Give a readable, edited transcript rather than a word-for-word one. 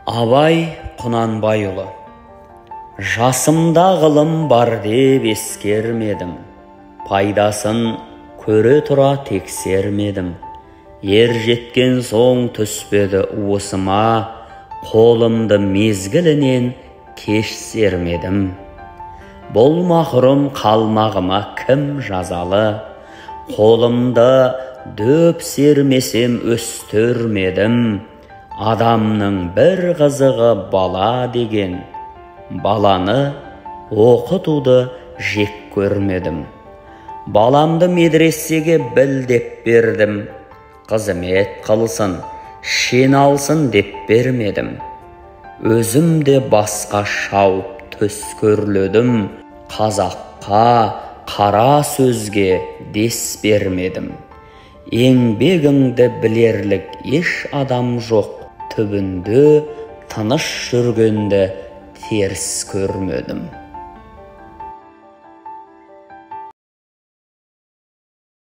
Абай Құнанбайұлы. Жасымда ғылым бар деп ескермедім, пайдасын көре тұра тексермедім. Ер жеткен соң түспеді уысыма, қолымды мезгілінен кеш сермедім. Бұл махрұм қалмағыма кім жазалы, қолымды дөп сермесем өстірмедім. Адамның бір қызығы бала деген, баланы оқытуды жек көрмедім. Баламды медресеге біл деп бердім, қызмет қылсын, шен алсын деп бермедім. Өзім де басқа шауып төс көрледім, қазаққа қара сөзге дес бермедім. Еңбегіңді білерлік еш адам жоқ, түбінде тыныш жүргенді теріс көрмедім.